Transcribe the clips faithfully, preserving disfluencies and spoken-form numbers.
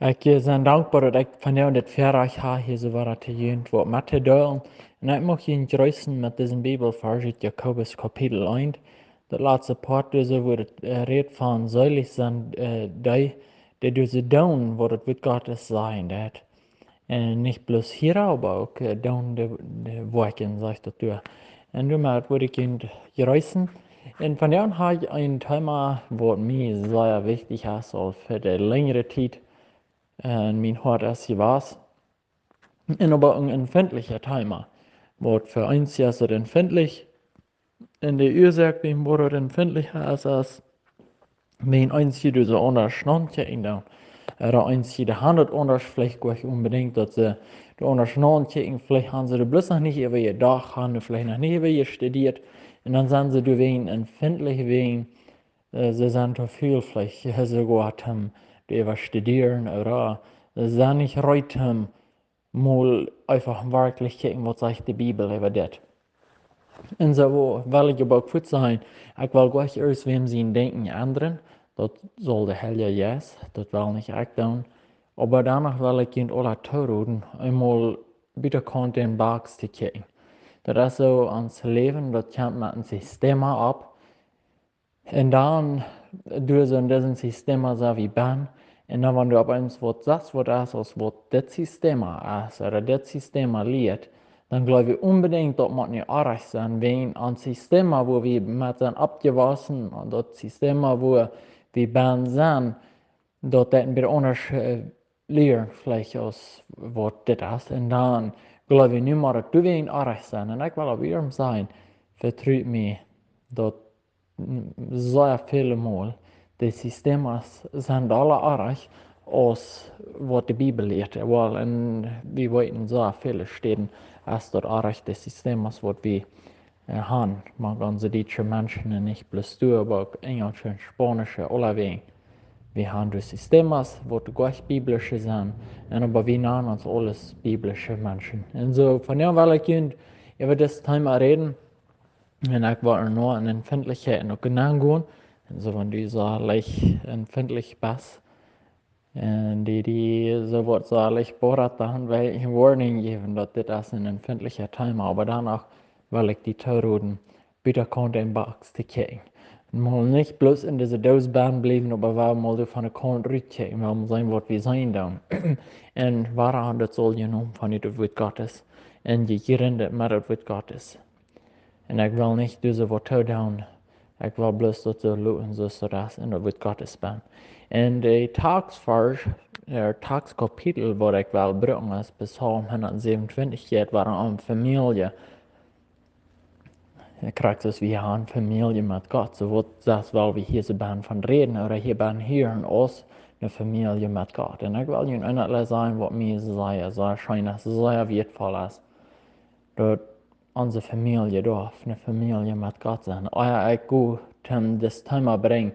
Ekj, eh, sie dankboa daut ekj vondoag dit Väarajcht hab, hia soo waut to junt waut met to deelen. Un ekj mucht junt jreessen met disen Bibelvarsch ut Jakobus Kapitel eent. Daut latste Poat, doa soo woat, eh, jerät von seelich sent, eh, dee, dee doonen waut daut Wuat Gottes sajen deit. Un nich bloos hieren, oba uk, eh, doonen de, de Woakjen, sajcht daut doa. Un doamet well ekj junt jreessen. Un vondoag hab ekj een Thema waut mie sea wichtich es, aul fa de lenjre Tiet en mien Hoat es jewast. Un oba een empfintlichet Thema. Waut fa eenje es daut empfintlich. Un de Uasoak wuarom daut empfintlich es, es, wan eenje doa soo aundasch naunchecken dan. Ooda eenje dee han daut aundasch, veleicht nich onbedinjt daut see doa aundasch naunchecken, veleicht han see doa bloos noch nich äwa jedocht, han veleicht noch nich äwa jestudieet. Un dan sent see doawäajen empfintlich wäajen, eh, see sent too väl veleicht, eh, soogoa toom doaräwa studieren, ooda see sent nich reed toom mol eefach werkjlich kjikjen waut sajcht de Bibel äwa dit. Un soo well ekj oba uk fuaz sajen, ekj well goanich irjentwäm sien Denkjen endren, daut saul de Heilje Jeist, daut well nich ekj doonen. Oba doano well ekj junt aula toroden, eemol butakaunt dän Box to kjikjen. Daut es soo, ons Läwen, daut kjemt met een System opp. Un dan doo wie soo en disen System soo aus wie sent. Un dan, wan doa opp eemol waut sajcht, waut es, aus waut dit System es, ooda dit System lieet, dan jleew wie onbedinjt daut mott nu oajch sennen, wäajen ons System, wua wie met sent oppjewossen, un daut System, wua wie sent, daut deit een bät aundasch, eh, lieren, veleicht aus waut dit es. Un dan jleew wie nu mau daut doawäajen oajch sennen. Un ekj well opp ieescht sajen, vetrut mie, daut sea väle Mol, de Systemen sent aula oajch aus waut de Bibel lieet. Well, un wie weeten sea väle Städen es daut oajch, de Systemen waut wie, eh, han. Mank onse dietsche Menschen, un nich bloos doa, oba uk enjelsche un spaunische, aulawäajen. Wie han doa Systemen waut goanich biblische sent, un oba wie nanen ons aules biblische Menschen. Un soo, vondoag well ekj junt äwa dit Thema räden. Un ekj well nu en Empfintlichkjeiten uk nengonen. Un soo, wan du soo leicht empfintlich best, un dee, dee soo waut soo leicht bodat, dan well ekj eene Warnung jäwen, daut dit es een empfintlichet Thema. Oba doano well ekj die toroden, butakaunt dän Box to kjikjen. Mol nich bloos en dise Doos bennen bliewen, oba wie mol doa von de Kaunt rutkjikjen, wie mol seenen waut wie seenen doonen. Un wuarom daut saul jenomen von daut Wuat Gottes un jejrint met daut Wuat Gottes. Un ekj well nich dise waut to doonen. Ekj well bloos daut soo loten, soo aus daut es, un daut Wuat Gottes bennen. Un de Taktvarsch, de Taktkapitel, waut ekj well brucken, es Psalm hundatsäwenuntwintich, jeit wada om Famielje. Krakjt soo aus wie han Famielje met Gott. Soo waut, daut well wie hia soo bennen von räden, ooda hia bennen hieren aus eene Famielje met Gott. Un ekj well junt eent sajen, waut mie sea, sea scheen es, sea wieetvoll es. Daut onse Famielje doaf eene Famielje met Gott sennen. Ea ekj go toom dit Thema brinjen,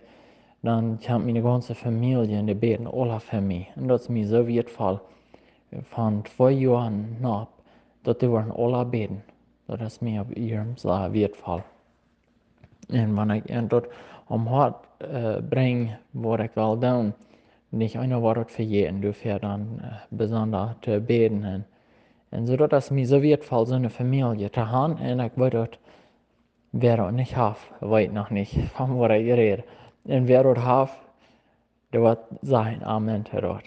dan kjemt miene gaunze Famielje un dee bäden aula fa mie. Un daut es mie soo wieetvoll. Von twee Joa aun, daut dee woaren aula bäden. Daut es mie opp ieescht sea wieetvoll. Un wan ekj an daut om Hoat, eh, brinj, waut ekj well doonen, nich eena woat daut vejäten, doafäa dan, eh, besonda to bäden. Un, un soo daut es mie soo wieetvoll, soone Famielje to han. Un ekj weet daut, wäa daut nich haft, weet noch nich, von waut ekj räd. Un wäa daut haft, dee woat sajen Amen to daut.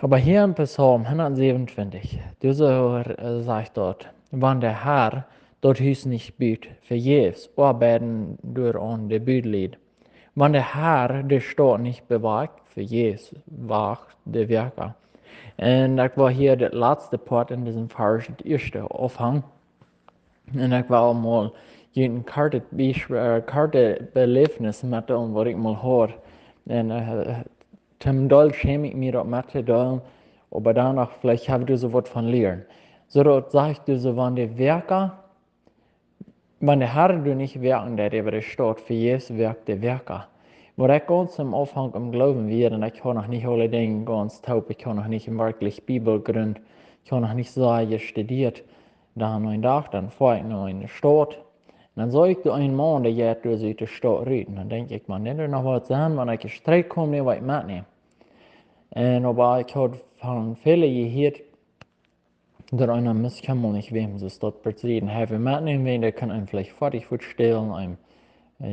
Oba hia en Psalm hundatsäwenuntwintich, doa soo, eh, sajcht daut: Wan de Herr daut Hus nich but, vejäfs oabeiden doaraun de Budlied. Wan de Herr de Staut nich bewakjt, vejäfs wacht de Wäakja. Un ekj well hia daut latste Poat en disen Varsch, daut ieeschte, aunfangen. Un ekj well mol junt een kortet Biespel, eh, kortet Beläfnis metdeelen, waut ekj mol haud. Un, eh, toom Deel schäm ekj mie daut mettodeelen, oba doano veleicht hab jie doa soo waut von lieren. Soo daut sajcht doa soo, wan de Wäakja, wan de Herr doa nich wäakjen deit äwa de Staut, vejäfs wäakjen de Wäakja. Waut ekj gaunz aum Aunfank aum Gloowen wia, un ekj haud noch nich aule Dinja gaunz toop, ekj haud noch nich werkjlich Bibelgrunt, ekj haud noch nich soo jestudieet, dan eenen Dach, dan foa ekj no eene Staut. Un dan sach ekj doa eenen Maun, dee jeit doa soo ut de Staut rut. Un dan denkj ekj, Maun, dee woat noch waut sennen, wan ekj trigj kom, dän well ekj metnämen. Un oba ekj haud von väle jehieet, daut eena must kjemol nich wäm soo daut betrieden. Hee well metnämen, wäajen dee kaun eenem veleicht foadich waut stälen, eenem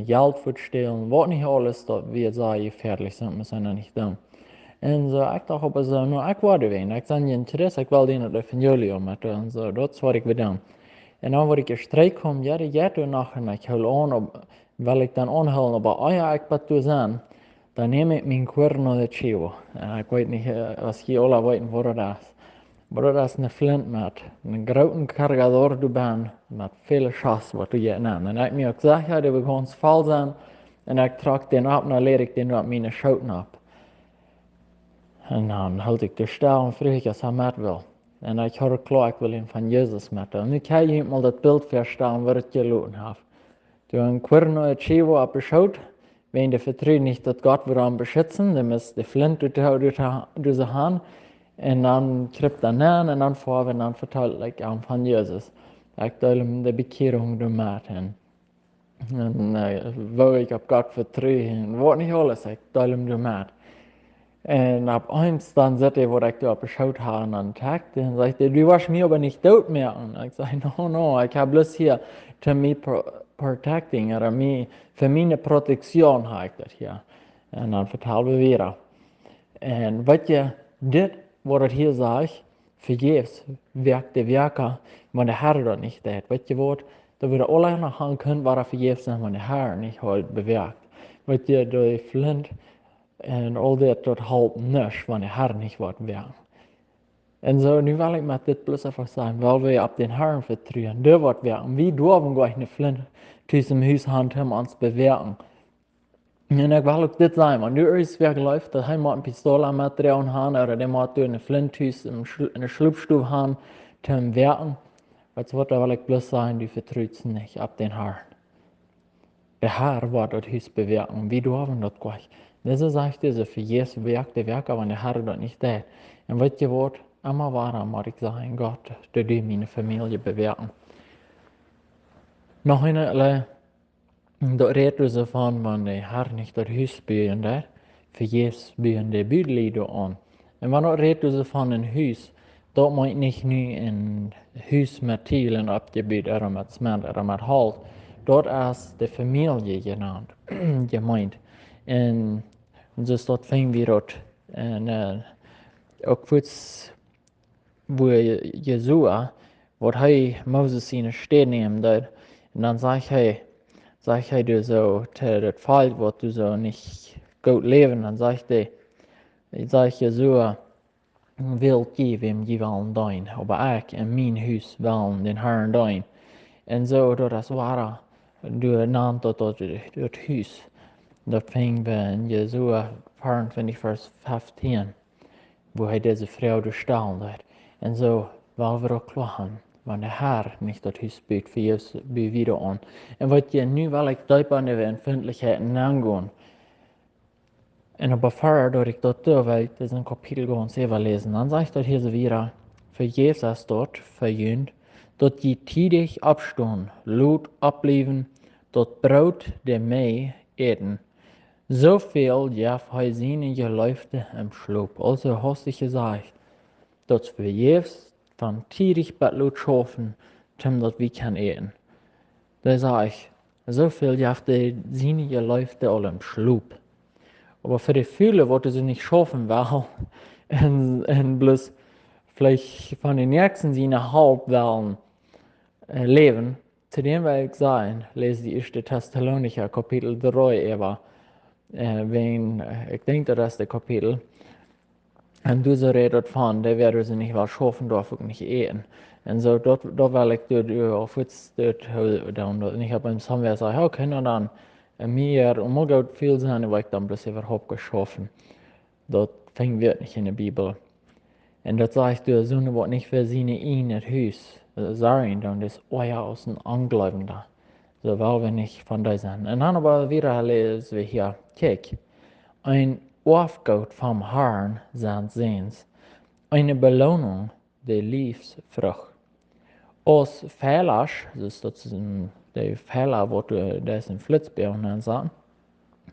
Jelt waut stälen, waut nich aules, daut wia sea jefäadlich, soo must eena nich doonen. Un soo, ekj docht oba soo, nu, ekj woa wäm, ekj sie nich interesseet, ekj well dän daut Evangelium metdeelen, soo, daut es waut ekj well doonen. Un dan woa ekj jestreit komen, jo, dee jeit doa noch, un ekj hool aun, wiel ekj dan aunhoolen, oba ea ekj bat doa sie, dan neem ekj mien cuerno de chivo. Un ekj weet nich, aus jie aula weeten waut daut es. Oba daut es ne Flint met een grooten cargador doabennen, met väle Schooss waut doa jeit nenn. Un ekj mie uk saj, jo, dee woat gaunz voll sennen. Un ekj trock dän opp, dan läd ekj dän opp miene Schoot opp. Un dan hilt ekj de Stal un fruach ekj, aus hee met wull. Un ekj haud kloa, ekj wull am von Jesus metdeelen. Nu kjenn jie mol daut Bilt väastalen, waut ekj jeloten hab. Doa een cuerno de chivo opp de Schoot, wäajen dee vetrud nich daut Gott wudd am beschitzen, dee must de Flint doa, doa, doa soo han. Un dan kjriept hee nenn un dan foa wie un dan vetald ekj am von Jesus. Ekj deel am de Bekjierunk doa met. Un, woo ekj opp Gott vetru un waut nich aules, ekj deel am doa met. Un opp eemol dan sitt hee, waut ekj doa opp de Schoot ha, un dan takt hee un sajcht hee: "Du woascht mie oba nich doot moaken." Ekj saj: "No, no, ekj hab bloos hia to mie pro-, protecting, ooda mie, fa miene Protektion hab ekj daut hia." Un dan vetalen wie wieda. Un weetst du, dit, waut daut hia sajcht, vejäfs woakjt de Woakja, wan de Herr daut nich deit. Weetst du waut? Daut wie aula noch aun kunnen, woaren vejäfs sennen, wan de Herr nich haft jewoakjt. Weetst du, de Flint un aul dit, daut halpt nuscht, wan de Herr nich woat woakjen. Un soo, nu well ekj met dit bloos eefach sajen, wiels wie opp dän Herrn vetruen, dee woat woakjen. Wie derwen goanich ne Flint tus em Hus han, om ons to bewoakjen. Un ekj well uk dit sajen, wan du irjentwäa jleeft, daut hee mott ne Pistola metdroagen han, ooda dee mott doa ne Flint tus em Schl-, enne Schlopstow han, toom woakjen. Weetst du waut, dan well ekj bloos sajen, du vetrust nich opp dän Herrn. De Herr woat daut Hus bewoakjen, wie derwen daut goanich. Dise sajcht, dise vejäfs woakjt de Woakja, wan de Herr daut nich deit. Un weetst du waut? Emma woaren mott ekj sajen: Gott, doo du miene Famielje bewoakjen. Noch een, daut rät doa soo von, wan de Herr nich daut Hus buen deit, vejäfs buen de Bulied doa aun. Un wan daut rät doa soo von een Hus, daut meent nich nu een Hus met Tiel oppjebut, ooda met Zement, ooda met Holt. Daut es de Famielje jenant, jemeent. Un, un soo daut finj wie daut, un, uk fuaz woo Josua, waut hee Moses siene Städ nämen deed. Un dan sajcht hee, sajcht hee doa soo to daut Volkj, waut doa soo nich goot läwen, dan sajcht hee, sajcht Josua: "Wält jie, wäm jie wellen deenen, oba ekj un mien Hus wellen dän Herrn deenen." Un soo, daut es woa, doa nant daut, daut, daut Hus. Daut finj wie en Josua vea un twintich, Varsch feftieen, woo hee dise Froag stalen deed. Un soo, well wie uk kloa han, wan de Herr nich daut Hus but, vejäfs buen wie doa aun. Un weetst du, nu well ekj deepa en de Empfindlichkeiten aungonen. Un oba ea daut ekj daut doo, well ekj disen Kapitel gaunz äwaläsen. Dan sajcht daut hia soo wieda: "Vejäfs es daut fa junt, daut jie tiedich oppstonen, lot oppbliewen, daut Broot de Mie äten. Soo väl jeef hee siene Jeleefte em Schlop." Aulsoo haft hee jesajcht, daut vejäfs von tiedich bat lot schaufen, toom daut wie kjennen äten. Dee sajcht, soo väl jeef hee siene Jeleefte aul em Schlop. Oba fa de Fule, waut see nich schaufen wellen, un, un bloos veleicht von de Näakjsten siene Help wellen, äh, läwen, to dän well ekj sajen, läs de ieeschte Tessalonicha Kapitel dree äwa, äh, wäajen, äh, ekj denkj, daut es de Kapitel. Un doa soo rät daut von, dee, wäa doa nich well schaufen, darf uk nich äten. Un soo, daut, daut well ekj doa, doa, auf iets doa, doa, doa nich opp eenen Somewhere sajen: "Okay, na dan, äh, mie, om mie goot väl sennen, woa ekj dan bloos äwahaupt schaufen." Daut finj wie nich en de Bibel. Un daut sajcht doa: "Soone, waut nich fa siene ieejne Hus, äh, sorjen, dee es oaja aus een Onjleewenda." Soo well wie nich von dee sennen. Un dan oba wieda läs wie hia: "Kjikj, een Oafgoot vom Herrn sent Säns, eene Beloonung de Liefsfrucht. Aus Feelasch", soo es daut, ähm, de Feela, waut, äh, doa es een Flitzbäa aun saten,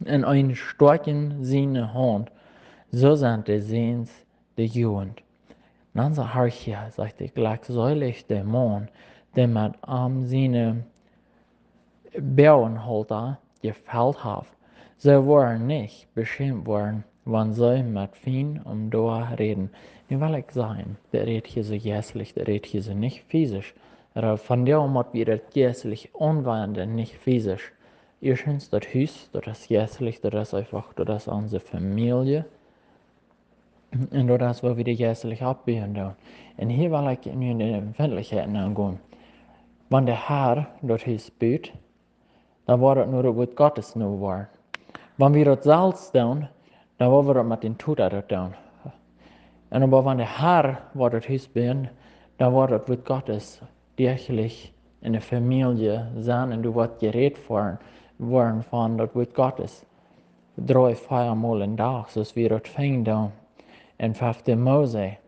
"en een Stoakj en siene Haunt, Soo sent de Säns de Jugent. Dan sajcht hee, sajcht hee: Glückselich de Maun, dee met am siene Boagenholta jefelt haft. See woaren nich beschämt woaren, wan see met Fiend om doa räden. Nu well ekj sajen, daut rät hia soo jeistlich, daut rät hia soo nich fisisch. Oba von doa mott wie daut jeistlich aunwenden, nich fisisch. Ieeschtens daut Hus, daut es jeistlich, daut es eefach, daut es onse Famielje. Un daut es, woo wie de jeistlich oppbuen doonen. Un hia well ekj nu en de Empfindlichkjeiten aungonen. Wan de Herr daut Hus but, dan woat daut no daut Wuat Gottes no woaren. Wan wie daut selfst doonen, dan woa wie daut met dän Tota daut doonen. Un oba wan de Herr woat daut Hus buen, dan woat daut Wuat Gottes däachlich en de Famielje sennen un doa woat jerät woaren, woaren von daut Wuat Gottes dree, vea mol en Dach, soo aus wie daut finjen doonen en fefte Mose.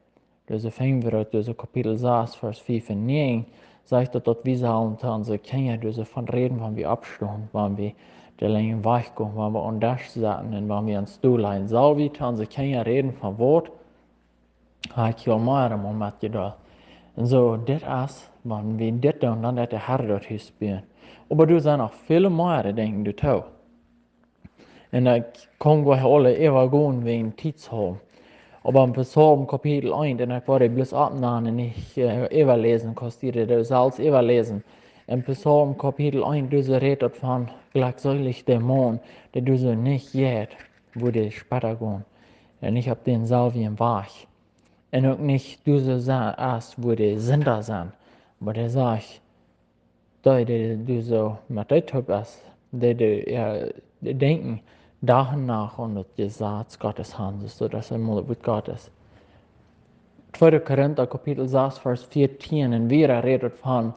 Doa soo finjen wie daut, doa soo Kapitel sas, Varsch fiew un näajen, sajcht daut, daut wie sellen to onse Kjinja doa soo von räden, wan wie oppstonen, wan wie de Lenj wajchgonen, wan wie aum Desch sitten un wan wie ons dol lajen. Sell wie to onse Kjinja räden von waut? Ha ekj aul mea emol metjedeelt. Un soo, dit es, wan wie dit doonen, dan deit de Herr daut Hus buen. Oba doa sent noch väle mea Dinja doatoo. Un ekj kaun goanich aule äwagonen wäajen Tiet. Oba en Psalm Kapitel eent, un ekj woa dee bloos oppnämen un nich, äh, äwaläsen, kaust du dee selfst äwaläsen. En Psalm Kapitel eent, doa soo rät daut von: Glückselich de Maun, dee doa soo nich jeit, wua de Spota gonen, un nich opp dänselwjen Wajch. Un uk nich doa soo es, wua de Sinda sent. Oba dee sajcht, dee, dee doa soo met dee toop es, dee, dee, äh, dee denkjen Dach un Nacht aun daut Jesaz Gottes han, soo daut es emol daut Wuat Gottes. Tweede Korinta Kapitel sas, Varsch vieetieen, un wieda rät daut von,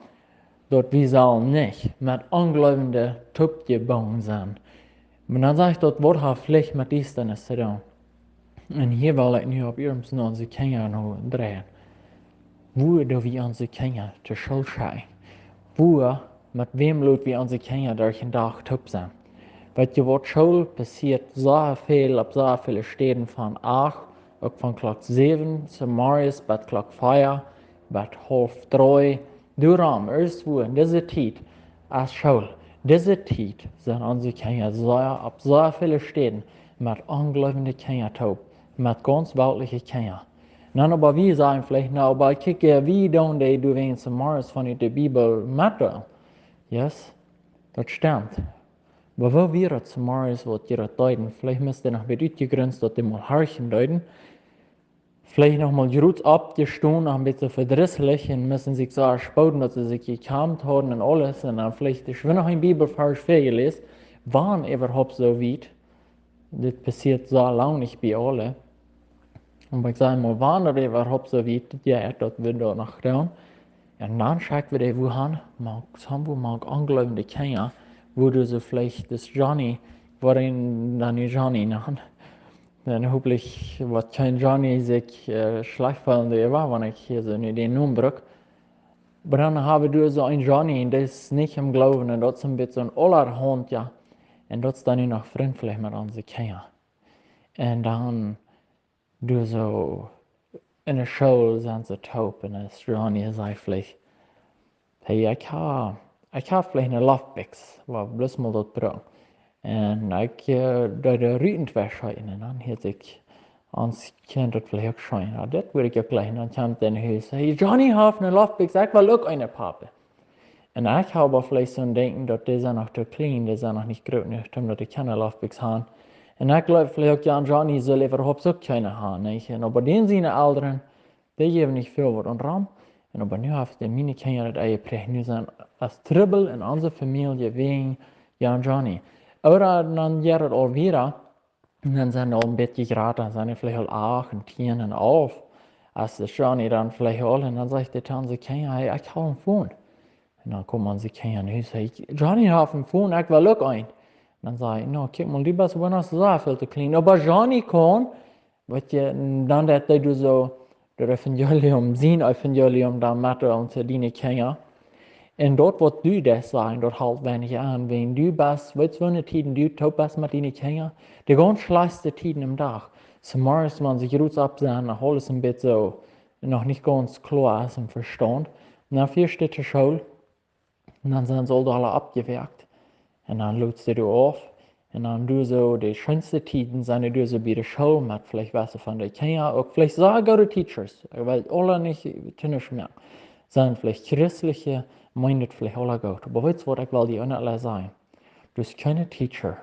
daut wie sellen nich met Onjleewende toopjebungen sennen. Oba dan sajcht daut, waut haft Licht met Diestanis to doonen? Un hia well ekj nu opp ieescht no onse Kjinja no dreien. Wua doo wie onse Kjinja to School schekjen? Wua, met wäm lot wie onse Kjinja derch dän Dach toop sennen? Weet jie waut, School passieet soo väl opp soo väle Städen von acht, uk von Klock säwen zemorjes bat Klock vea, bat haulf dree. Doaromm, ieescht wua en dise Tiet es School. Dise Tiet sent onse Kjinja sea, opp sea väle Städen met onjleewende Kjinja toop, met gaunz weltliche Kjinja. Na, oba wie sajen veleicht, na, oba kjikj, äh, wie doonen dee doawäajen zemorjes von ut de Bibel metdeelen. Yes, daut stemt. Oba woo wia daut zemorjes, waut jie daut deeden? Veleicht must dee noch een bät utjegrunzt, daut dee mol horchen deeden. Veleicht noch mol jrod oppjestonen, noch een bät vedrisslich, un musten sikj soo spooden, daut see sikj jekjamt hauden un aules. Un dan veleicht es wada noch een Bibelvarsch väajeläst, wan äwahaupt soo wiet. Dit passieet soo lang nich bie aule. Oba ekj saj mol, wan daut äwahaupt soo wiet jeit, daut wie daut noch doonen. Un dan schekj wie dee wua han, mau, soo wua mau onjleewende Kjinja, wua du soo veleicht dis Johnny, wua wie dän dan nu Johnny nanen. Dan hopentlich woat kjeen Johnny sikj, äh, schlajcht feelen doaräwa, wan ekj hia soo nu dän Nomen bruck. Oba dan hab wie doa soo een Johnny, un dee es nich em Gloowen, un daut es een bät soo een aulahaunt, jo. Un daut es dan nu noch frintlich met onse Kjinja. Un dan doa soo en de School sent see toop, un dan es Johnny, sajcht veleicht: Hey, ekj ha, ekj ha veleicht ne Loftbikj, wua wie bloos mol daut brucken. Un ekj, äh, doo de Ruten tweschen, un dan hieet sikj ons Kjint daut veleicht uk scheen. Jo, daut wudd ekj uk jlikj. Dan kjemt dee no Hus: Hey, Johnny haft ne Loftbikj, ekj well uk eene, Pape. Un ekj hab oba veleicht soon Denkjen, daut dee sent noch too kjlien, dee sent noch nich groot jenuach, om daut dee kjennen Loftbikj han. Un ekj gleew veleicht uk, jo, Johnny sull äwahaupt uk kjeene han, nich? Un oba dän siene Elren, dee jäwen nich väl waut om. Un oba nu haft dee miene Kjinja daut enjeprächt. Nu sent aus Trubbel en onse Famielje wäajen, jo, Johnny. Ooda dan jeit daut aul wieda, un dan sent dee aul een bät jrata, dan sent dee veleicht aul acht un tieen un alf. Aus dis Johnny dan veleicht aul, un dan sajcht dee to onse Kjinja: Hey, ekj ha een Phone. Un dan komen onse Kjinja no Hus: Hey, Johnny haft een Phone, ekj well uk een. Dan saj ekj: No, kjikj mol, du best wada noch soo väl too kjlien. Oba Johnny kaun, weet jie, dan daut dee doa soo daut Evangelium, sien Evangelium dan metdeelen to diene Kjinja. Un daut waut du deist sajen, daut helt weinich aun, wan du best, weetst, woone Tieden du toop best met diene Kjinja? De gaunz schlajchtste Tieden em Dach. Zemorjes, wan see jrod opp sent, noch aules een bät soo, noch nich gaunz kloa es em Vestaunt. Un dan fieescht du to School, un dan sent see aul doa oppjewakjt. Un dan lotst du doa auf. Un dan doo soo, de scheenste Tieden sent doa soo bie de School, met veleicht waut von de Kjinja, uk veleicht sea goode Teachers, wiels aule nich tonsch moaken. Sent veleicht christelje, meenen veleicht aule goot. Oba weetst waut, ekj well die eent sajen. Du hast kjeene Teacher,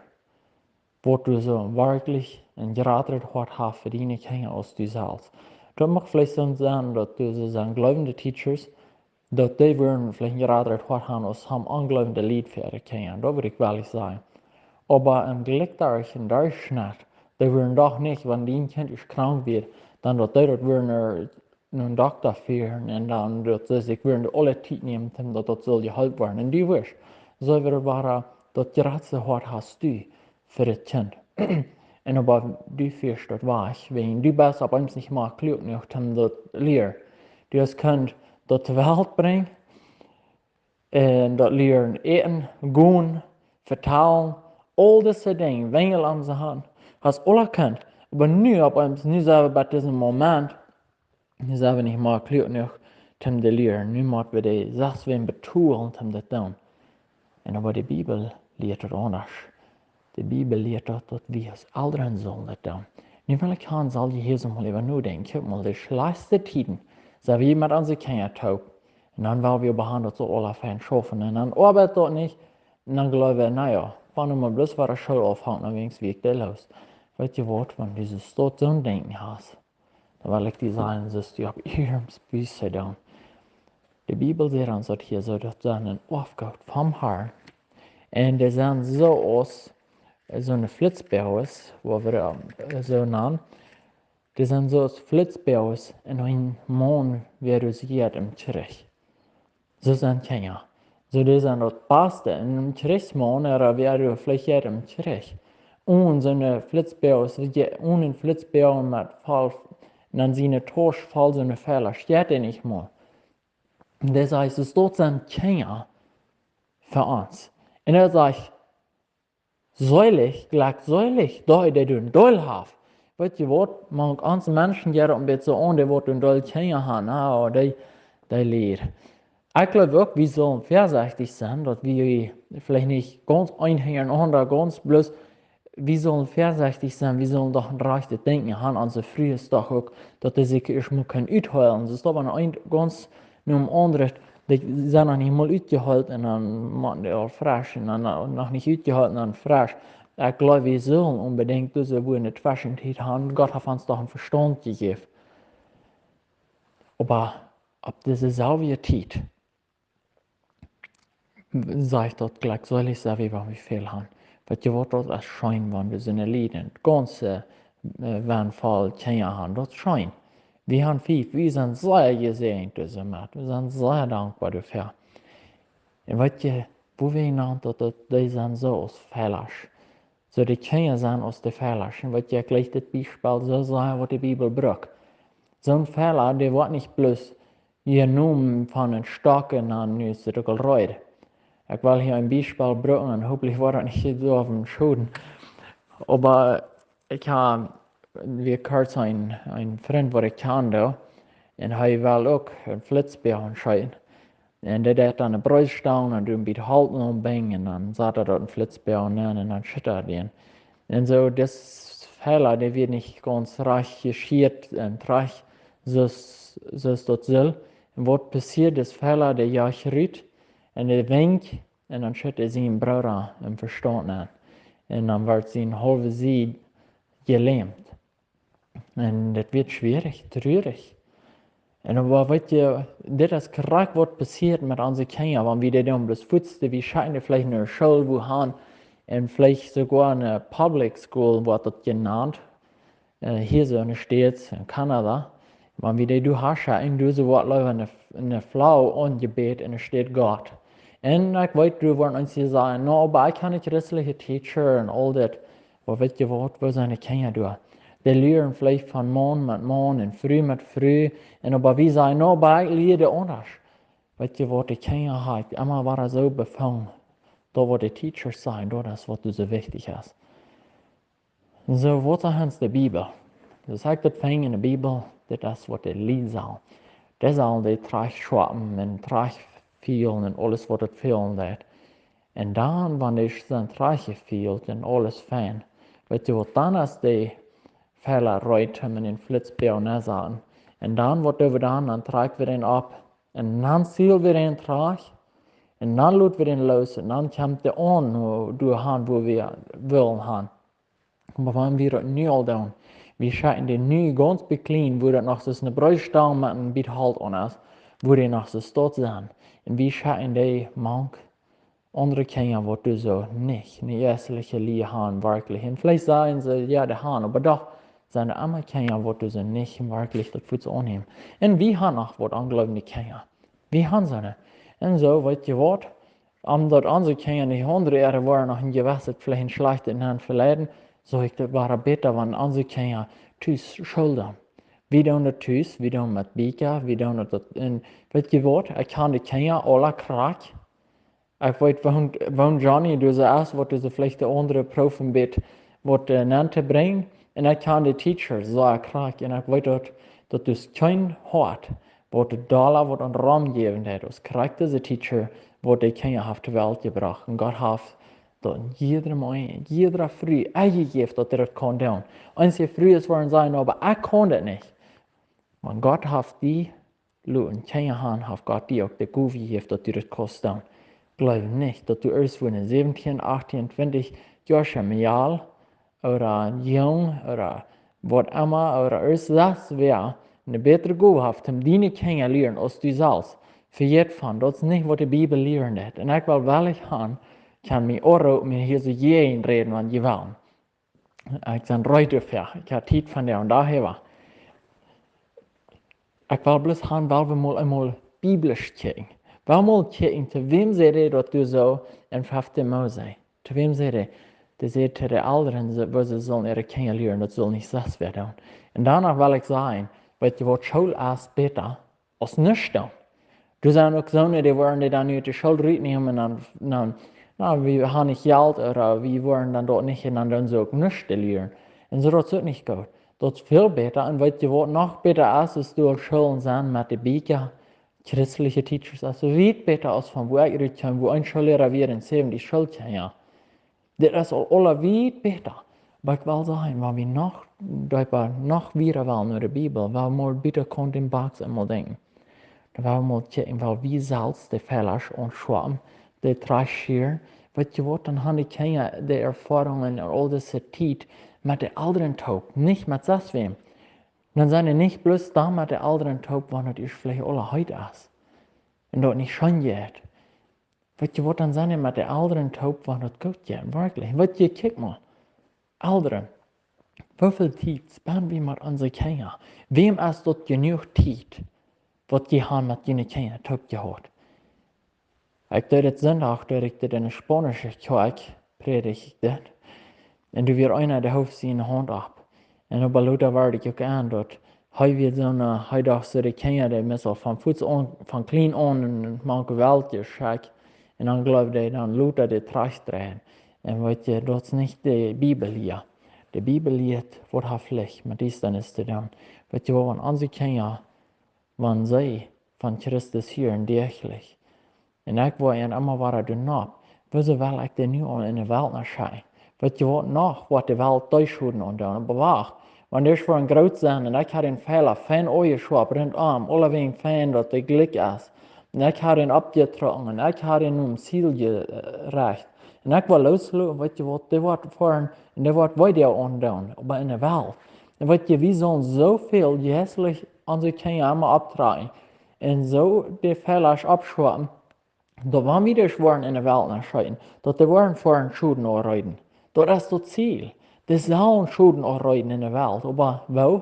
waut du soo werkjlich een jratret Hoat hast fa diene Kjinja aus du selfst. Daut mach veleicht soo sennen, daut du soo sennen jleewende Teachers, daut dee wudden veleicht een jratret Hoat haben aus haben onjleewende Lied fa äare Kjinja. Daut wudd ekj werkjlich sajen. Oba em jlikjdoajen Derchschnitt, dee wudden doch nich, wan dien Kjint es krank wia, dan daut dee daut wudden no een Dokta fieren un dan daut see sikj wudden de aule Tiet nämen, om daut daut sull jeholpen woaren. Un du wurscht, soo wia wada, daut jratste Hoat hast du fa daut Kjint. Un oba du fieescht daut wajch, wiels du best opp eemol nich mea kluak jenuach om daut to lieren. Du hast kunt daut to Welt brinjen, un daut lieren, äten, gonen, vetalen, aul dise Dinja, Wenjel aun see haben, hast aule kunt. Oba nu opp eemol, nu sent wie bie disen Moment, nu sent wie nich mea kluak jenuach om daut to lieren. Nu mott wie dee selfst wan betolen om daut to doonen. Un oba de Bibel lieet daut aundasch. De Bibel lieet daut, daut wie aus Elren sellen daut doonen. Nu well ekj haben, sell jie hia soo mol äwa nodenkjen. Kjikj mol, de schlajchtste Tieden, sent wie met onse Kjinja toop. Un dan well wie behaundlen daut soo aule fein schaufen. Un dan oabeit daut nich. Un dan jleew wie, na jo, wan nu mol bloos wada School aunfangt, dan weens wie ekj dee los. Weetst du waut, wan du soo stoakj soon Denkjen hast, dan well ekj die sajen, soo aus du opp iernst best to doonen. De Bibel sajcht ons daut hia soo, daut sent een Oafgoot vom Harn. Un dee sent soo aus, äh, soone Flitzboages, waut wie, äh, soo nanen. Dee sent soo aus Flitzboages un een Maun, wäa doa sitt em Kjrich. Soo sent Kjinja. Soo, dee sent daut baste. Un een Kjrichsmaun, ooda wäa doa veleicht em Kjrich. Un soone Flitzboages, wie, un een Flitzboagen met voll, un dan siene Tausch voll soone Feila, steit dee nich mea. Un dee sajcht, soo daut sent Kjinja fa ons. Un hee sajcht, seelich, jlekjseelich, dee, dee doonen Deel haben. Weetst du waut, mank ons Menschen jeit een bät soo aun, dee waut een Deel Kjinja haben, na, dee, dee lieren. Ekj jleew uk, wie sellen väasechtich sennen, daut wie veleicht nich gaunz een hinjaraun aundren, gaunz bloos, wie sellen väasechtich sennen, wie sellen doch een rajchtet Denkjen haben, onse Frues doch uk, daut dee sikj ieescht mol kjennen uthoolen. Soo es daut, wan eent gaunz nom aundren, dee sent noch nich mol utjehoolt un dan motten dee aul fresch un dan no-, noch nich utjehoolt un dan fresch. Ekj jleew, wie sellen onbedinjt dise Wieed ne Tweschentiet haben. Gott haft ons doch een Vestaunt jejäft. Oba opp dise selwje Tiet sajcht daut jlekjseelich sent wie, wan wie väl haben. Weetst du waut, daut es scheen, wan wie soone Lied, gaunz, äh, wan voll Kjinja haben. Daut es scheen. Wie haben fief, wie sent sea jesäajent, dise Maun. Wie sent sea dankboa doafäa. Un weetst du, woo wie nanen daut, daut dee sent soo aus Feila. Soo, de Kjinja sent aus de Feila. Un weetst du, ekj jleew, dit Biespel soo sea, waut de Bibel brukt. Soon Feila, dee woat nich bloos jenomen von een Stock un dan nu es et uk aul reed. Ekj well hia een Biespel brucken un hopentlich woat daut nich soo opp dän Schoden. Oba ekj hab, wie kort een, een Frint, waut ekj kjand, un hee wull uk een Flitzboagen scheeten. Un dee deed dan de Breest stalen un doonen bie de Holten aunbinjen un dan sat hee doa een Flitzboagen aun un dan schiet hee dän. Un soo, dis Feila, dee wia nich gaunz rajcht jeschieet un rajcht soo aus, soo aus daut sull. Un waut passieet, dis Feila, dee joach rut un dee winkjt un dan schiet hee sienen Brooda em Vestaunt aun. Un dan wort siene haulwe Sied jelämt. Un daut wort schwierich, truarich. Un oba weetst du, dit es krakjt waut passieet met onse Kjinja, wan wie dee dan bloos fuats, wie schekjen dee veleicht no School, wua han, un veleicht soogoa ne Public School woat daut jenant, äh, hia soo enne States, en Kanada. Wan wie dee doa han schekjen, doo see waut leewa ne, ne Flau aunjebät enne Staut Gott. Un ekj weet, doa woaren eenje sajen, na, oba ekj hab een christelje Teacher un aul dit. Oba weetst du waut, woo sent de Kjinja doa? Dee lieren veleicht von Maun met Maun un Fru met Fru. Un oba wie sajen, na, oba ekj lia dee aundasch. Weetst du waut, de Kjinja haben emma wada soo befungen, daut waut de Teachers sajen, daut es waut soo wichtich es. Soo, waut sajcht ons de Bibel? Soo aus ekj daut finj enne Bibel, dit es waut de Lied sellen. Dee sellen dee trajcht schoapen un trajcht fielen un aules waut daut fälen deit. Un dan, wan dee sent trajcht jefielt un aules fein, weetst du waut, dan es de Fela reed toom en dän Flitzboagen nensaten. Un dan, waut doo wie dan? Dan trakj wie dän opp. Un dan siel wie dän trajcht. Un dan lot wie dän loos. Un dan kjemt dee aun, doa han, wua wie wellen han. Oba wan wie daut nu aul doonen, wie schekjen dee nu gaunz bekjlien, wua daut noch soo aus ne Breedstaul met een bät Holt aun es, wua dee noch soo stolt sent. Un wie schekjen dee mank aundre Kjinja, waut doa soo nich ne jeistliche Lia han, werkjlich. Un veleicht sajen see, jo, dee han, oba doch sent doa emma Kjinja, waut doa soo nich werkjlich daut fuats aunnämen. Un wie han noch waut onjleewende Kjinja. Wie han soone. Un soo, weetst du waut? Om daut onse Kjinja nich aundre äare woaren noch een jewesset, veleicht een schlajchtet Nenn veleiden, saj ekj, daut wia bäta, wan onse Kjinja tus School doonen. Wie doonen daut tus, wie doonen met Bieekja, wie doonen daut, daut en, weetst du waut? Ekj kjan de Kjinja aula krakjt. Ekj weet, woo, woo Johnny doa soo es, waut doa veleicht de aundre proowen bät waut, äh, nenn to brinjen. Un ekj kjan de Teachers soo krakjt. Un ekj weet daut, daut doa kjeen Hoat, waut de Dolla waut aun Rom jäwen deit, aus krakjt dise Teacher, waut de Kjinja haft to Welt jebrocht. Un Gott haft daut jiedra Maun, jiedra Fru enjejäft, daut dee daut kaun doonen. Eenje Frues woaren sajen, oba ekj kaun daut nich. Wan Gott haft die loten Kjinja han, haft Gott die uk de Gow jejäft, daut du daut kaust doonen. Jleew nich, daut du ieescht, wan du säwentieen, achttieen, twintich Joa best, Mejal, ooda Jung, ooda waut emma, ooda ieescht sest, wäa ne bätre Gow haft, om diene Kjinja lieren aus du selfst. Vejät von, daut es nich, waut de Bibel lieren deit. Un ekj well wellich han, kjenn mie aunroopen, mie hia soo jäajen räden, wan jie wellen. Ekj sie reed doafäa. Ekj hab Tiet von de un doahäa. Ekj well bloos han, well wie mol eemol biblisch kjikjen. Well mol kjikjen, to wäm säd hee daut doa soo en fefte Mose? To wäm säd hee? Dee säd to de Elren, see, woo see sullen äare Kjinja lieren, daut sull nich sest wäa doonen. Un doano well ekj sajen, weetst du waut, School es bäta aus nuscht doonen. Doa sent uk soone, dee woaren dee dan nu ut de School rutnämen un dan, dan, na, wie han nich Jelt, ooda wie woaren dan daut nich, un dan doonen see uk nuscht lieren. Un soo, daut es uk nich goot. Daut es väl bäta. Un weetst du waut noch bäta es, es doa Schoolen sent met de Bieekja, christliche Teachers, es wiet bäta aus von wua ekj rut kjeem, wua een Schoolliera wia un säwentich Schoolkjinja. Dit es aul, aula wiet bäta. Oba ekj well sajen, wan wie noch deepa, noch wieda wellen no de Bibel, well wie mol bäta kjennen de Box eemol denkjen. Dan well wie mol kjikjen, well wie selfst de Fäla aunschoapen, de trajcht schieren. Weetst du waut, dan han de Kjinja de Erfoarungen un aul dise Tiet met de Elren toop, nich met sest wäm. Dan sent dee nich bloos dan met de Elren toop, wan daut ieescht veleicht aula heet es. Un daut nich scheen jeit. Weetst du waut, dan sent dee met de Elren toop, wan daut goot jeit, werkjlich. Weetst du, kjikj mol, Elren, woo väl Tiet spend wie met onse Kjinja? Wäm es daut jenuach Tiet, waut jie han met june Kjinja toop jehaut? Ekj deed dit Sindach, deed ekj dit en de spaunische Kjoakj, prädjd ekj dit. Un doa wia eena, dee hoof siene Haunt opp. Un oba lota wort ekj uk en daut, hee wia soon, hee docht soo, de Kjinja, dee must aul von fuats aun, von kjlien aun en mank Welt jeschekjt. Un dan jleewd hee, dan lota dee trajcht dreien. Un weetst du, daut es nich de Bibel hia. De Bibel lieet, waut haft Licht met Diestanis to doonen. Weetst du waut, wan onse Kjinja, wan see von Christus hieren däachlich. Un ekj woa an emma wada doonen opp. Woo well ekj dee nu aul en de Welt nenschekjen? Weetst du waut noch, waut de Welt dee Schoden aundoonen? Oba wacht, wan dee woaren groot sennen un ekj hab dän Fäla fein aunjeschwoat, rundom, aulawäajen fein, daut dee jlikj es. Un ekj hab dän oppjetrocken un ekj hab dän nom Ziel jerecht. Un ekj woa loosloten, weetst du waut, dee woat foaren un dee woat wada aundoonen, oba en de Welt. Un weetst du, wie sellen soo väl jeistlich onse Kjinja emma opptrakjen. Un soo de Fäla oppschwoapen, daut wan wie dee woaren en de Welt nenschekjen, daut dee woaren foaren Schoden aunrichten. Daut es daut Ziel. Dee sellen Schoden aunrichten en de Welt. Oba woo?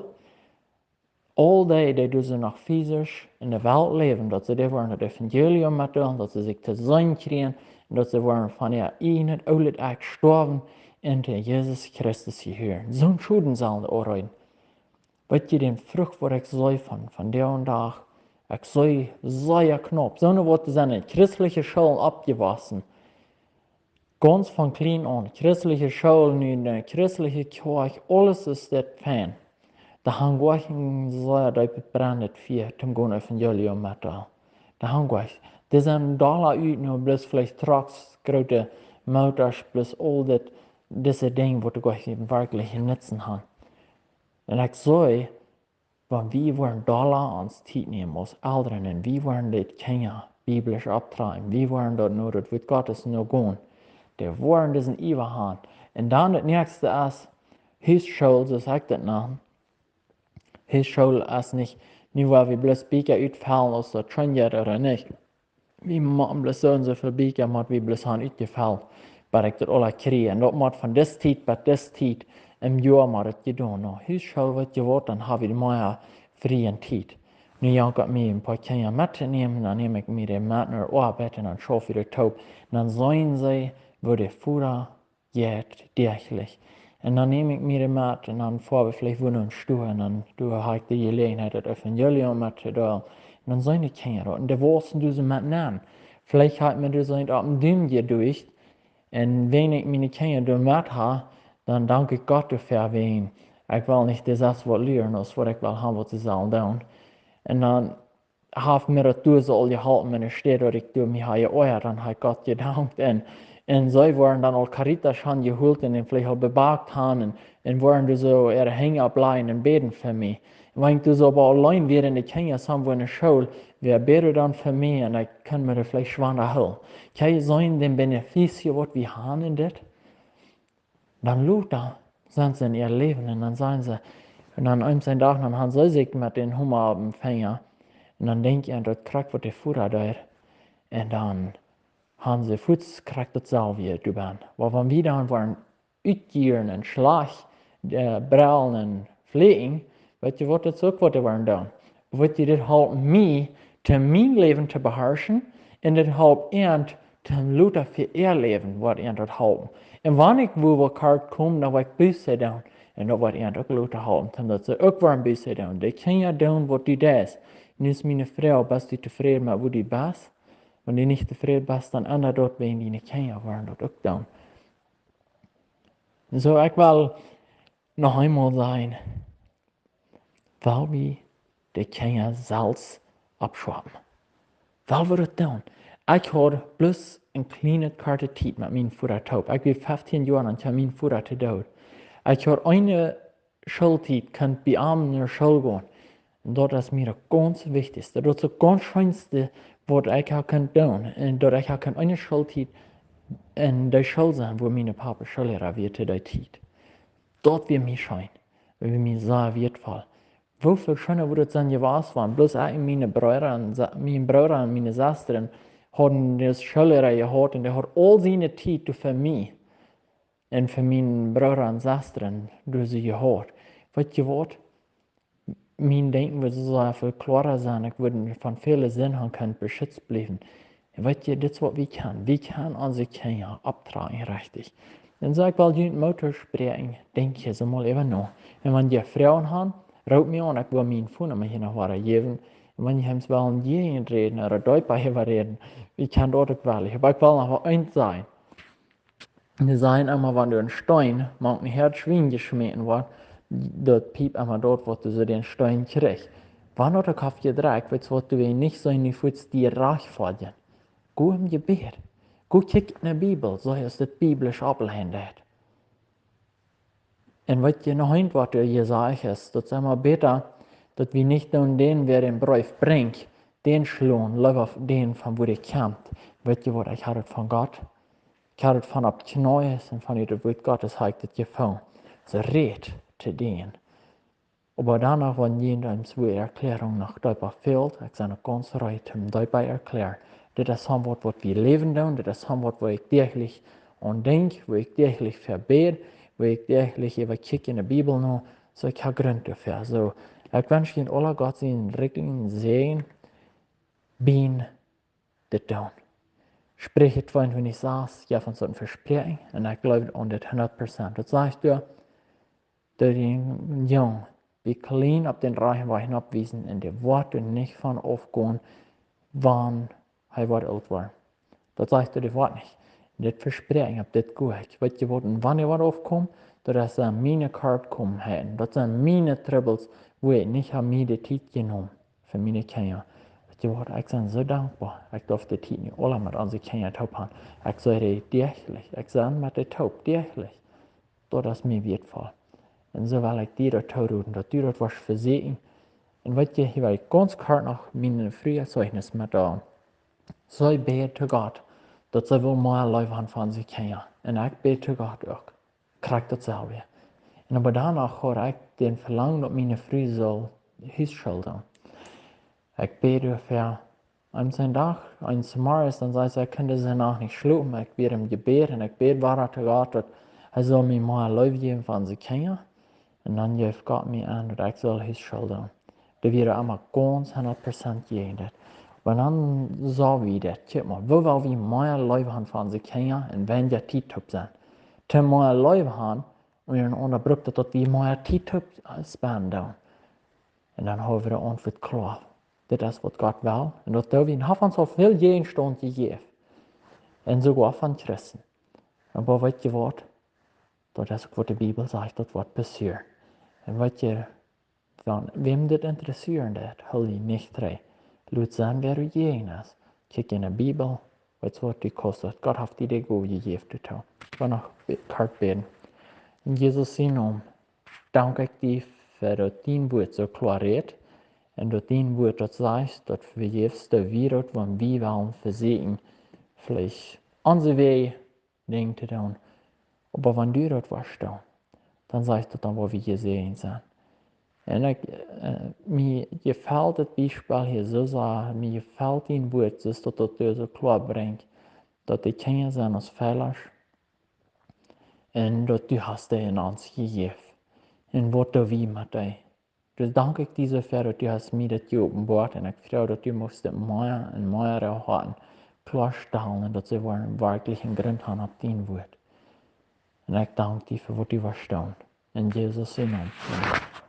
Aul dee, dee doa soo noch physisch en de Welt läwen, daut see dee woaren daut Evangelium metdeelen, daut see sikj to seenen kjrieen, un daut see woaren von äa ieejnet oolet Ekj stoawen un to Jesus Christus jehieren. Soon Schoden sellen dee aunrichten. Weetst du, de Frucht, waut ekj see von, von dän Dach, ekj see sea knaup. Soone, waut sent en christliche Schoolen oppjewossen. Gaunz von kjlien aun. Christliche School, nu ne christliche Kjoakj, aules es dit fein. Dee han goa nich een sea deepet brennendet Fia toom gonen Evangelium metdeelen. Dee han goa nich. Dee sent dolla ut no bloos veleicht Trucks, groote Motors, bloos aul dit, dise Dinja, waut dee goa nich werkjlich nutzen han. Un ekj saj, wan wie woaren dolla ons Tiet nämen aus Elren un wie woaren de Kjinja biblisch opptrakjen, wie woaren daut no daut Wuat Gottes no gonen, dee woaren disen Iewa han. Un dan daut näakjste es Husschool, soo aus ekj daut nan. Husschool es nich, nu woa wie bloos Bieekja utfellen, aus daut scheen jeit ooda nich. Wie motten bloos soo un soo väl Bieekja, mott wie bloos han utjefelt, bat ekj daut aula kjrie. Un daut mott von dise Tiet bat dise Tiet em Joa mott daut jedonen. No, Husschool woat jewoat, dan ha wie mea frieen Tiet. Nu jankat mie een poa Kjinja mettonämen, dan näm ekj mie dee met no Oabeit un dan schauf wie daut toop. Un dan seenen see, woo de Voda jeit däachlich. Un dan näm ekj mie dee met un dan foa wie veleicht wua no een Stua un dan doa ha ekj de Jeläajenheit daut Evangelium mettodeelen. Un dan seenen de Kjinja daut. Un dee wausen doa soo met nenn. Veleicht ha ekj mie doa soo eent opp dän Duim jeducht. Un wan ekj miene Kjinja doa met ha, dan dank ekj Gott doafäa, wäajen ekj well nich dee selfst waut lieren, aus waut ekj well han, waut see sellen doonen. Un dan haft mie daut doa soo aul jeholpen, enne Städ daut ekj doa mie ha jeoajat, dan ha ekj Gott jedankt. Un, un see woaren dan aul Caritas han jeholt un veleicht aul bebakt han un, un woaren doa soo äare Henj oppläajen un bäden fa mie. Un wan ekj doa soo oba auleen wia un de Kjinja sent wua enne School, wäa bäd dan fa mie un ekj kunn mie doa veleicht schwanda hoolen. Kjenn jie seenen dän Beneficio, waut wie han en dit? Dan lota sent see en äa Läwen un dan sajen see, un dan eemol een Dach, dan han see sikj met dän Homa oppem Finja. Un dan denkj jie aun daut krakjt, waut de Voda deed. Un dan han see fuaz krakjt daut selwje doabennen. Oba wan wie dan woaren utjieren un schlajcht, äh, brellen un fläajen, weet jie waut, daut es uk waut dee woaren doonen. Weet jie, dit halpt mie, toom mien Läwen to beharschen, un dit halpt an toom lota fa äa Läwen, woat an daut halpen. Un wan ekj wua waut kort kom, dan woa ekj Buße doonen. Un daut woat an uk lota halpen, toom daut see uk woaren Buße doonen. De Kjinja doonen waut du deist. Nu es miene Froag, best du tofräd met wua du best? Wan du nich tofräd best, dan endra daut, wäajen diene Kjinja woaren daut uk doonen. Soo, ekj well noch eemol sajen, well wie de Kjinja selfst oppschaufen? Well wie daut doonen? Ekj haud bloos een kjlienet korte Tiet met mienen Voda toop. Ekj wia feftieen Joa un kjeem mien Voda to Doot. Ekj haud eene Schooltiet, kunn bie am no School gonen. Un daut es mie daut gaunz wichtichste, daut es daut gaunz scheenste, waut ekj ha kunt doonen. Un daut ekj ha kunt eene Schooltiet en de School sennen, wua mien Papa Schoolliera wia to dee Tiet. Daut wia mie scheen, daut wia mie sea wieetvoll. Woo väl scheena wudd daut sennen jewast, wan bloos ekj un miene Breeda un Sa-, mien Brooda un miene Sestren hauden dän Schoolliera jehaut un dee haud aul siene Tiet fa mie un fa miene Breeda un Sestren doa see jehaut. Weet jie waut? Mien Denkjen wudd soo väl kloara sennen, ekj wudd von väle Sind han kunt beschitzt bliewen. Un weet jie, dit es waut wie kjennen. Wie kjennen onse Kjinja opptrakjen rechtich. Un soo ekj well junt Moot toospräakjen, denkj hia soo mol äwa no. Un wan jie Froagen han, roopt mie aun, ekj woa mien Phone Numma hia noch wada jäwen. Un wan jie eemol wellen hia räden ooda doa bie äwa räden, wie kjennen daut uk wellen. Oba ekj well noch waut eent sajen. Dee sajen emma, wan doa een Steen mank een Häad Schwien jeschmäten woat, daut piept emma daut, waut doa soo dän Steen kjricht. Wan daut de Kopp jedreit, weetst waut, du west nich soo en de Futs die rajcht foljen. Go em Jebäd. Go kjikj en de Bibel, soo aus daut biblisch oppleiden deit. Un weet jie, noch eent waut doa jesajcht es, daut es emma bäta, daut wie nich doonen dän, wäa dän Breef brinjt, dän schlonen, leewa dän, von wua dee kjemt. Weet jie waut, ekj ha daut von Gott. Ekj ha daut von opp Kjnees un von ut daut Wuat Gottes ha ekj daut jefungen. Soo rät to dän. Oba doano, wan jie eent wua Erkjläarunk noch deepa fält, ekj sie noch gaunz reed, om deepa erkjläaren. Dit es soo waut, waut wie läwen doonen, dit es soo waut, wua ekj däachlich aun denkj, wua ekj däachlich fa bäd, wua ekj däachlich äwakjikj en de Bibel no, soo ekj ha Grunt doafäa. Soo, ekj wensch junt aula Gott sienen rikjen Säajen bie dit doonen. Spricha tweeuntwintich sas jeft ons daut een Vespräakjen, un ekj jleew aun dit hundat Prozent. Daut sajcht doa, daut een Jung, dee kjlien opp dän rajchten Wajch nopp wiesen, un dee woat doa nich von aufgonen, wan hee woat oolt woaren. Daut sajcht doa, dee woat nich. Dit Vespräakjen, opp dit go ekj. Weet jie waut, un wan hee woat aufkomen, Daut sent miene Korpkomenheiten, daut sent miene Trubbels, wua ekj nich hab mie de Tiet jenomen fa miene Kjinja. Weet jie waut, ekj sie soo dankboa. Ekj darf de Tiet nu aula met onse Kjinja toop han. Ekj sie dee däachlich. Ekj sie met dee toop däachlich. Daut es mie wieetvoll. Un soo well ekj die daut toroden, daut du daut woascht vesieekjen. Un weet jie, hia well ekj gaunz kort noch miene Fru äa Zeichnis met doonen. See bäd to Gott, daut see wull mea Leew han fa onse Kjinja. Un ekj bäd to Gott uk. Krakjt daut selwje. Un oba doano haud ekj dän Velangen, daut miene Fru sull Husschool doonen. Ekj bäd doafäa. Eenen Dach, eenen Morjes, dan säd see, ekj kunn dise Nacht nich schlopen. Ekj wia em Jebäd un ekj bäd wada to Gott, daut hee sull mie mea Leew jäwen fa onse Kjinja. Un dan jeef Gott mie aun, daut ekj sull Husschool doonen. Dee wieren emma gaunz hundat Prozent jäajen daut. Oba dan sach wie daut, kjikj mol, woo well wie mea Leew han fa onse Kjinja un wenja Tiet toop sennen. Toom mea Leew han, un wie aundre brucken daut, daut wie mea Tiet toop spenden doonen. Un dan haud wie de Auntwuat kloa. Dit es waut Gott well. Un daut doo wie, un haft ons aul väl Jäajenstaunt jejäft. Un soogoa von Christen. Oba weet jie waut? Daut es uk waut de Bibel sajcht, daut woat passieren. Un weet jie, wan wäm dit interessieren deit, hool die nich trigj. Lot sennen, wäa doajäajen es. Kjikj enne Bibel, weetst waut, du kaust daut. Gott haft die de Gow jejäft doatoo. Ekj well noch be-, kort bäden. En Jesus sien Nomen dank ekj die fa daut dien Wuat soo kloa rät. Un daut dien Wuat daut sajcht, daut vejäfst du wie daut, wan wie wellen vesieekjen, veleicht onse Wäaj Dinja to doonen. Oba wan du daut woascht doonen, dan sajcht daut, dan woa wie jesäajent sennen. Un ekj, äh, mie jefelt daut Biespel hia soo sea, mie jefelt dien Wuat, soo daut daut doa soo kloa brinjt, daut de Kjinja sent aus Feelasch. Un daut du hast dee aun ons jejäft. Un waut doo wie met dee? Dan dank ekj die soo väl, daut du hast mie daut jeopenboat, un ekj froag, daut du muchst daut mea un mea rauhaupen, kloastalen, un daut see woaren werkjlich een Grunt han opp dien Wuat. Un ekj dank die fa waut du woascht doonen. En Jesus sien Nomen. Amen.